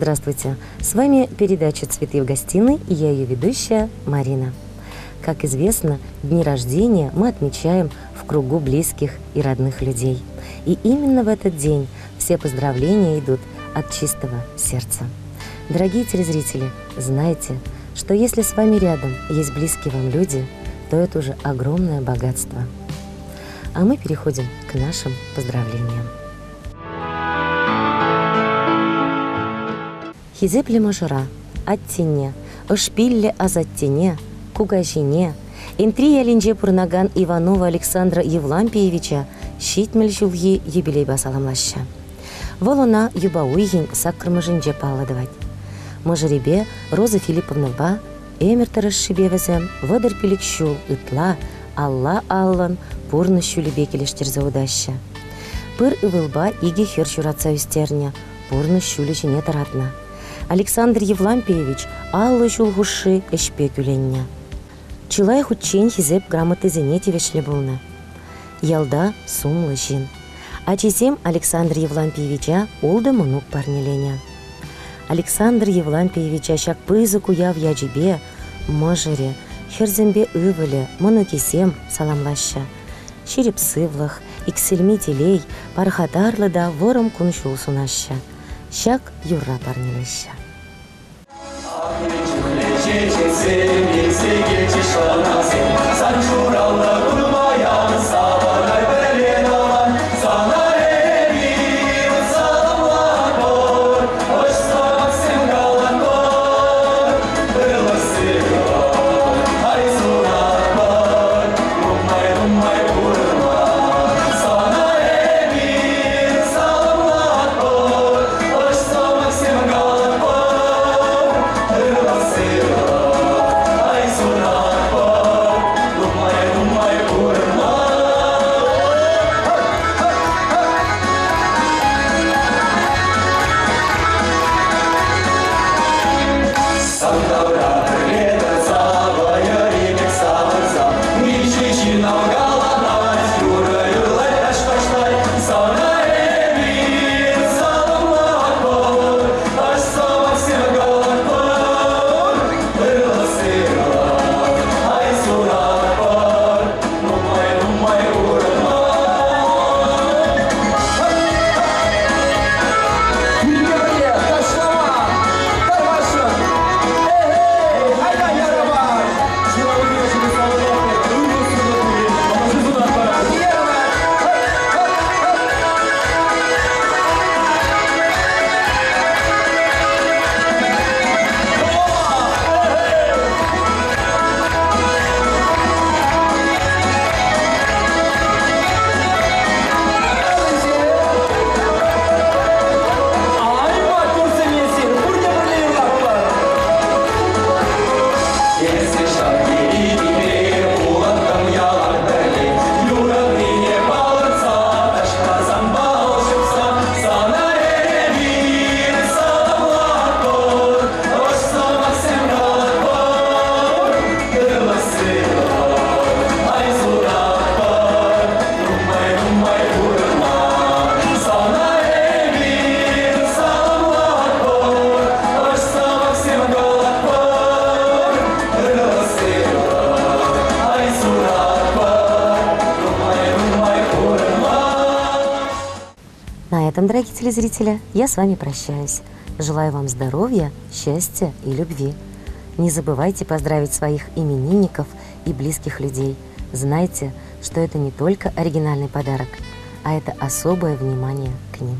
Здравствуйте! С вами передача «Цветы в гостиной» и я ее ведущая Марина. Как известно, дни рождения мы отмечаем в кругу близких и родных людей. И именно в этот день все поздравления идут от чистого сердца. Дорогие телезрители, знайте, что если с вами рядом есть близкие вам люди, то это уже огромное богатство. А мы переходим к нашим поздравлениям. Хисеплӗ мӑшӑра, аттене, ӑшпиллӗ асаттене, кукаҫине, Энтри ялӗнче пурӑнакан Иванова Александра Евлампиевича 70 ҫулхи юбилейпа саламлаҫҫӗ. Вӑл ӑна юпа уйӑхӗн саккӑрмӗшӗнче паллӑ тӑвать. Мӑшӑрӗпе Роза Филипповнӑпа ӗмӗр тӑрӑшшипе вӗсем 35 ҫул ытла алла-аллӑн пурнӑҫ ҫулӗпе килӗштерсе утаҫҫӗ. Пыр ывӑлпа икӗ хӗр ҫуратса ӳстернӗ, пурнӑҫ ҫулӗ ҫине тӑратнӑ. Александр Евлампиевич 50 ҫул хушши ӗҫпе кӳленнӗ. Чылай хутчен Хисеп грамотисене тивӗҫлӗ пулнӑ. Ялта сумлӑ ҫын. Ачисем Александр Евлампиевича ултӑ мӑнук парнеленӗ. Александр Евлампиевича ҫак пысӑк уяв ячӗпе мӑшӑрӗ, хӗрсемпе ывӑлӗ, мӑнукӗсем саламлаҫҫӗ. Ҫирӗп сывлӑх, иксӗлми телей, пархатарлӑ та вӑрӑм кун-ҫул сунаҫҫӗ. Ҫак юрра парнелеҫҫӗ. Чечексем илсе килчӗҫ хӑнасем, Сан шуралнӑ курмаян, савӑнай пӗрле тӑван. Сана эпир саламлатпӑр, ӑш сӑмахсем калатпӑр. Ырлӑх сывлӑх, ай сунатпӑр, нумай-нумай пурӑнма. Сана эпир саламлатпӑр, ӑш сӑмахсем калатпӑр. Ырлӑх сывлӑх, ай сунатпӑр, нумай-нумай пурӑнма. Сан тавра пӗрле тӑрса, вӑйӑри пек савӑнса, миҫе ҫын авкаланать, юрӑ юрлать, таш ташлать. Сана эпир саламлатпӑр, таш сӑмахсем калатпӑр. Ырлӑх-сывлӑх, ай сунатпӑр, нумай-нумай пурӑнма. Пӳрте ташлама тархасшӑн. Эй, айда ярӑма! Ярӑма! Ай, маттурсем эсир, пурте пӗрле юрлатпӑр. Эсӗ ҫав тери пулӑттӑм ялан пӗрле. Юратнине палӑртса, ташласан бал ҫупса, сана эпир саламлатпӑр, ӑш сӑмахсем калатпӑр. Ырлӑх-сывлӑх, ай сунатпӑр, нумай-нумай пурӑнма. Сана эпир саламлатпӑр, ӑш сӑмахсем калатпӑр. Ырлӑх-сывлӑх, ай сунатпӑр, нумай-нумай пурӑнма. На этом, дорогие телезрители, я с вами прощаюсь. Желаю вам здоровья, счастья и любви. Не забывайте поздравить своих именинников и близких людей. Знайте, что это не только оригинальный подарок, а это особое внимание к ним.